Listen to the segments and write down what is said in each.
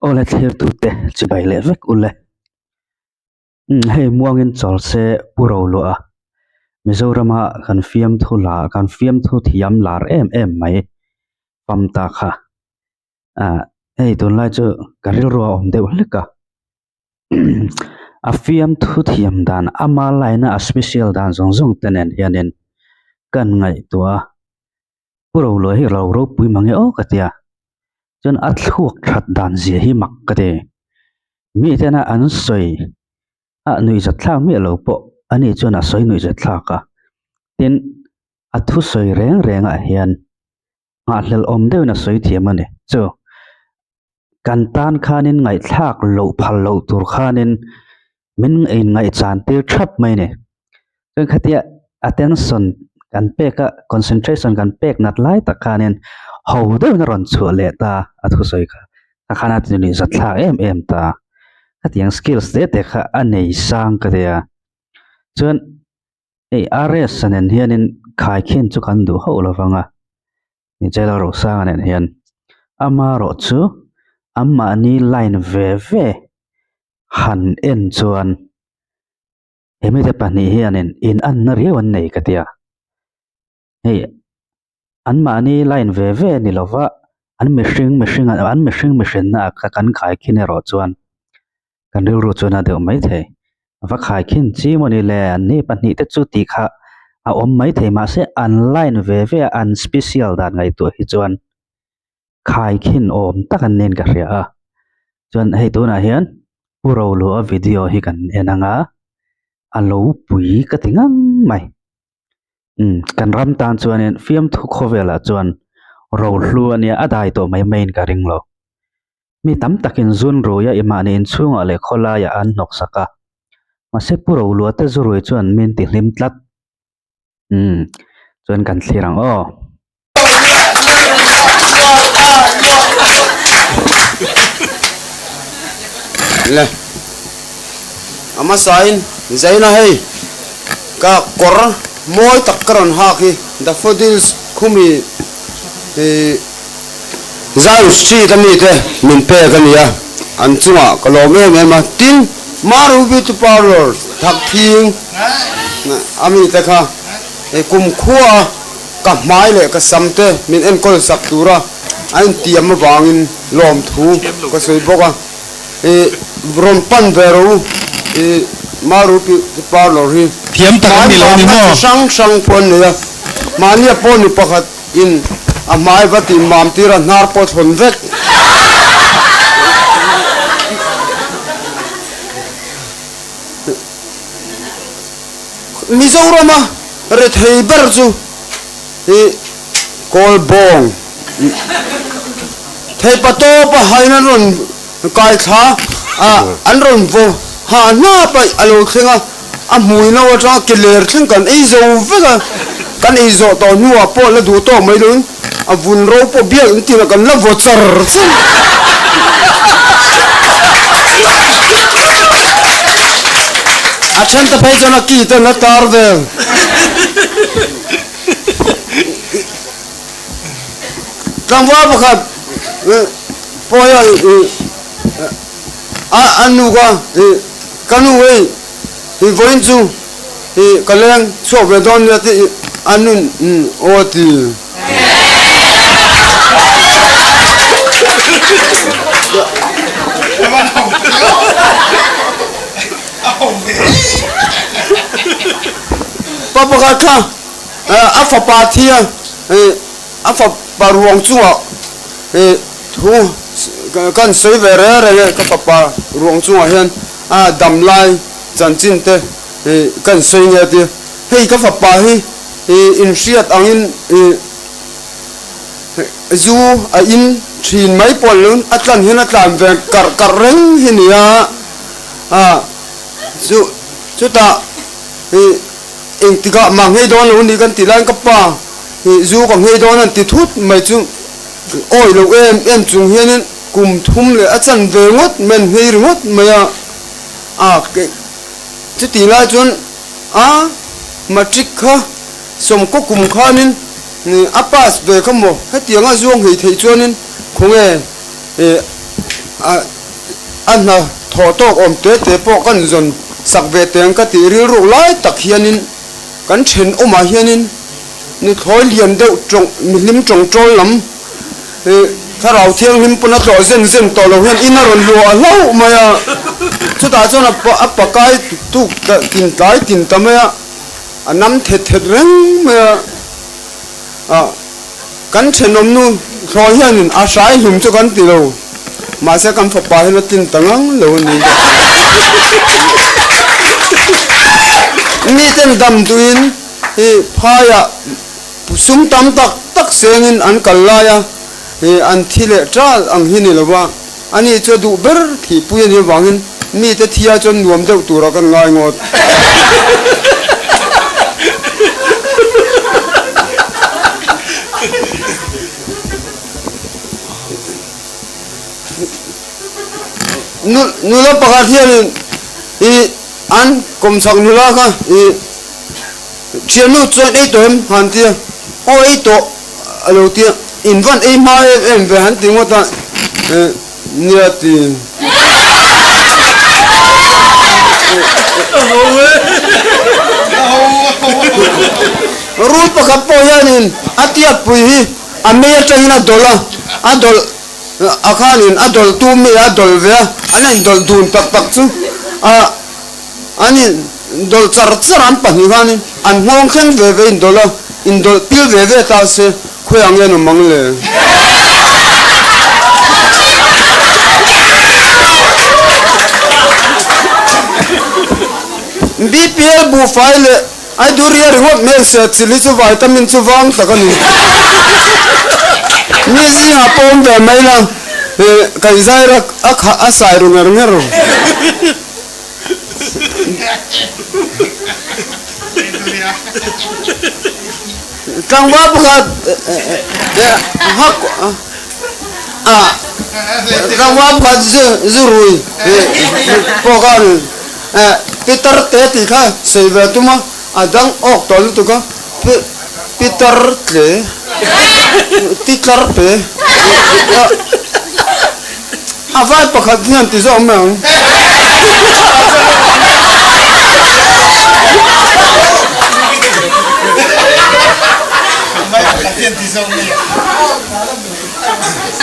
Awle thlirtute chibai leh vek ule. Umm hei muangin chawl se pu ro luah a, Mizorama kan fiamthu la kan fiamthu thiam lar em em mai fam ta kha. Ah hei tunlai chu ka rilru a awm deuh hlek a, a fiamthu thiam dan ama line a a special dan zawng zawng te nen hianin kan ngaihtuah a. Pu Roluai hi ro ropui mange aw ka tia. Chuan a thluak that dan zia hi mak ka ti. Mi tena an sawi a nuihzat thlak miah lo pawh ani chuan a sawi nuihzat thlak a. Tin, a thusawi reng rengah hian nghahhlelh awm deuhin a sawi thiam a ni. Chu kan tan khanin ngaihthlak loh phal loh tur khanin min inngaihchan tir thap mai a ni. Chuan khatia attention kan pek a concentration kan pek nat lai tak khanin ho deuhin a rawn chhuah leh ta a thusawi kha a khan a ti nuihzat thlak em em ta. Khatiang skills te te kha a nei sang ka tia. Chuan hei RS a nen hianin khaikhin chu kan duh hauh lo vang a. Jail Rosanga nen hian amarawh chu anmahni line ve ve han en chuan he mite pahnih hianin inanna riau an nei ka tia. Hei anmahni line ve ve ni lova an mihring mihring an mihring mihrinna ah kha kan khaikhin erawh chuan Kan rilru chuan a deuh maithei. Va khaikhin chi maw ni le, an ni pahnih te chu tih kha a awm maithei mahse an line ve ve a an special dan ngaihtuah hi chuan khaikhin awm tak an niin ka hria a. Chuan hei tunah hian Pu Roluah video hi kan en ang a, a lo pui ka ti ngang mai. Umm kan ram tan chuanin fiamthu khawvelah chuan rohlu a nia a dai tawh mai maiin ka ring lo. Mi tam takin zun ruia i mahni inchhungah leh khawlaiah an hnawksak a. Mahse Pu Rolua te zu rui chuan min ti hlim tlat. Umm chuan kan thlir ang aw. Le a hmasain Zaina hei ka kawr mawi tak ka rawn hak hi Daffodils khumi ih Zion Street a mite min pek a ni a, an chungah ka lawm em em a, tin Maru Beauty Parlour Thakthing a mite kha kumkhua Ka hmai leh ka sam te min enkawl sak tura a intiam avangin lawmthu ka sawi bawk a, i rawn pan ve rawh u, i Maru Beauty Parlour hi Thiam tak an hmai ni lo ni mamna maw? chi hrang hrang pawh an nei a, mahnia pawh ni pakhat in a hmai va tih mam tir a hnar pawh thlawn vek. Mizorama rethei ber chu i kawl bawng theipa tawpa hain an rawn kai thla a, an rawn vaw ha hnap a a lo thleng a, a hmui no atanga ke ler thleng kan ei zo vek a, kan ei zawh tawh hnuah pawh la duh tawk mai loin a vun ro pawh biak in tinah kan la vaw char char. A then te phei chuan a ki ten a tar vel. Tlangval pakhat pawh hian a a nu kha ka nu hei i vawiin chu i ka leng chhuak ve dawn nia tih a nun aw a ti. Pa pakhat kha a fapa thi a, a fapa ruang chungah thu kan sawi ve reng reng e, ka fapa ruang chungah hian a dam lai chanchin te kan sawi nge a ti a, hei ka fapa hi inhriat angin zu a in thin mai pawh lo a tlan hian a tlan ve karh karh reng hi nia a chu chutah engtikah mah nghei dawn lo ni kan tih laiin ka pa zu ka nghei dawn an ti thut mai chu awi lo em em chung hianin kum thum leh a chan ve ngawt mai an nghei ringawt mai a a chutih lai chuan a matric kha sawmkaw kum khanin a pass ve kha maw hetianga zuang hei theih chuanin khawnge. A hna thawh tawk awm te te pawh kan zawn sak ve teng ka tih rilruk lai tak hianin kan thenawmah hianin nuthlawi lian deuh tawng mihlim tawngtawl lam thlarau thianghlim pawn a tlawh zen zen tawh lo hian in a rawn luah a hlauh mai a, chutah chuan a pakai tuk tin tlai tin ta mai a, a nam thet thet reng mai a. A, kan thenawm nu thlawi hianin a hrai hlum chu kan ti lo, mahse kan fapa hian a tlin ta ngang lo a ni. Miten dam duhin hi phaiah sum tam tak tak sengin an kal lai a, hi an thi leh ṭal ang hi ni lo va, ani chu a duh ber thihpui a nih avangin mite thia chuan nuam deuh tura kan ngai ngawt. Nula pakhat hianin i an kawmchhak nula kha i thiannu chuan ei tawh em han tia, aw ei tawh. A lo ti a, in van ei hma em em ve han ti ngawt a, nia ti. Rul pakhat pawh hianin a tiatpui hi a mei atangin a dawlh a, a dawlh a khanin a dawlh tu mi a dawlh ve a, an in dawlh dun tak tak chu a An indawlh char char an pahnih khanin an nghawng thleng ve ve indawlh a, indawlh pil ve ve ta se khawiah nge an awm ang le? BPL buhfai leh Aiduria ringawt hmel se chili chu vitamin chu vang tak a ni. Mi zingah pawh awm ve mai la, kaihzai rak a khah a sai ru nger nger. Tlangval pakhat hak a tlangval pakhat zu rui pawh khan Peter te tih kha sawi ve a tum a, a dang awk tawh lutuk a, Peter tle titlar pe. A vai pakhat hian ti zawk mai ang.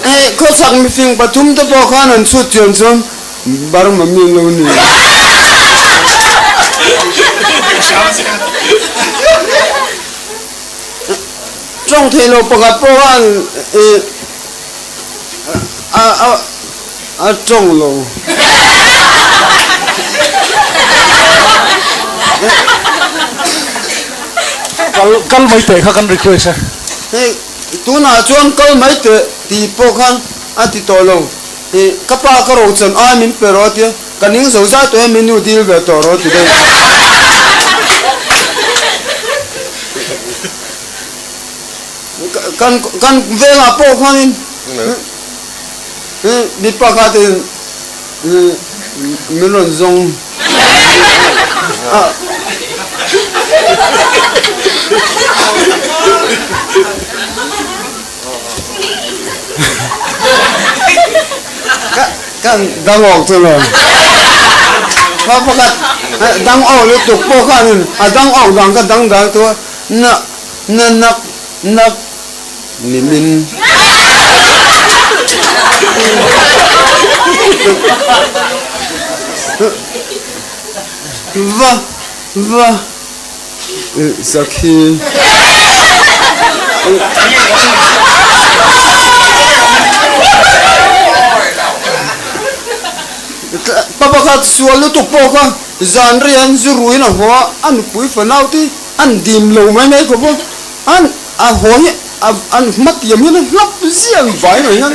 Hei khawchhak mifing pathum te pawh khan an chhut chian chuan Burma mi an lo ni. Tawng theih loh pakhat pawh khan ih a a a tawng lo. Kal kal mai teh kha kan request e. Hei tunah chuan kal mai teh tih pawh khan a ti tawh lo. Ih ka pa ka ro chan ai min pe rawh a tia ka ning zo zai tawh e min nu dil ve tawh rawh a ti daih. Kan kan vengah pawh khanin mi pakhatin min rawn zawng a. Kan dang awk chu lo. Pa pakhat dang awk lutuk pawh khanin a dang awk dang ka dang dal tu a na na nak nak ni min. Va va Sakhi. Pa pakhat sual lutuk pawh kha zan rian zu ruin a haw a, a nupui fanau te an dim lo mai mai khawp a, an a haw hi an hma tiam hian a hlap ziah ang vai mai hian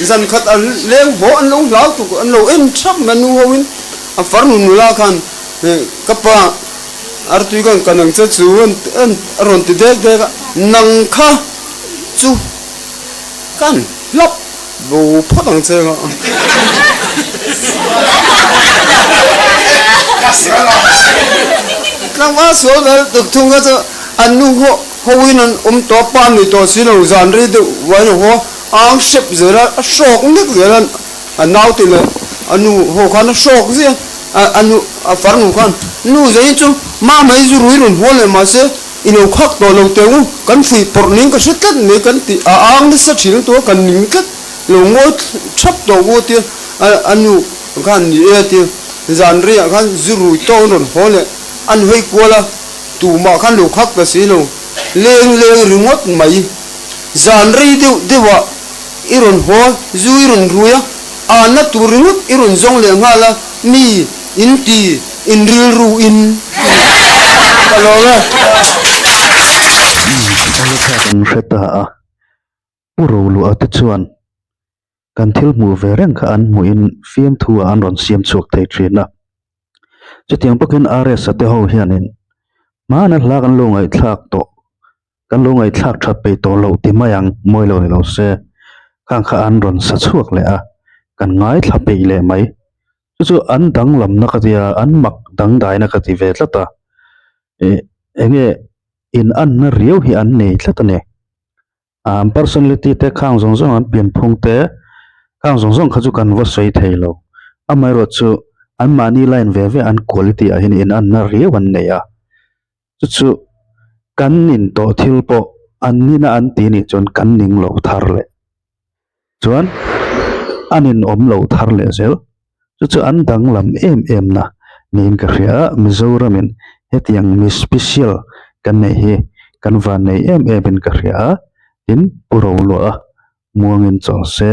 zan khat a leng haw an lo hlau tuk an lo en thap mai nu ho in a farnu nula khan ka pa Artui khan ka nang che chu a rawn ti dek dek a, nang kha chu kan hlap bo phawt ang che nga. Tlangval sual vel tuk thung kha chu an nu ho hoin an awm tawh a, pa nei tawh si lo zan rei deuh uain a haw a, ang hrep zel a, a hrawk nek zel a. A naute leh a nu ho khan a hrawk zia a a nu a farnu khan nu zei chu mama hi zu rui rawn haw leh mahse i lo khak tawh lo teh u kan fuih pawrh ning ka hre tlat mai kan tih a ang nasa thin lutuk a kan ning tlat lo ngawi thap tawh u tia a a nu khan ni e tia zan reiah khan zu rui tawk an rawn haw leh an hawi kual a tumah khan lo khak ta si lo leng leng ringawt mai zan rei deuh deuh ah I rawn haw, zu i rawn rui a, ahna tur ringawt i rawn zawng leh nghal a, mi in ti in rilru in ka lawm e. Awle kha kan hre ta a, Pu Roluah te chuan kan thil hmuh ve reng kha an hmuhin fiamthu ah an rawn siam chhuak thei thin a. Chutiang bawkin RS-a te ho hianin hmana hla kan lo ngaihthlak tawh Kan lo ngaihthlak that peih tawh loh ti mai ang, mawi lo ni lo se. Khang kha an rawn sa chhuak leh a, kan ngaithla peih leh mai. Chu chu an danglamna ka ti a, an mak dangdaina ka ti ve tlat a. Ih enge in anna riau hi an nei tlat a ni. An personality te khang zawng zawng an pianphung te khang zawng zawng kha chu kan va sawi thei lo. Amaherawhchu chu anmahni line ve ve an quality ah hian in anna riau an nei a. Chu chu kan nin tawh thil pawh an nina an ti nih chuan kan ning lo thar leh chuan a nin awm lo thar leh zel. Chu chu an danglam em em na niin ka hria a, Mizoramin hetiang mi special kan neih hi kan van nei em em in ka hria a, tin Pu Roluah a muangin chawl se.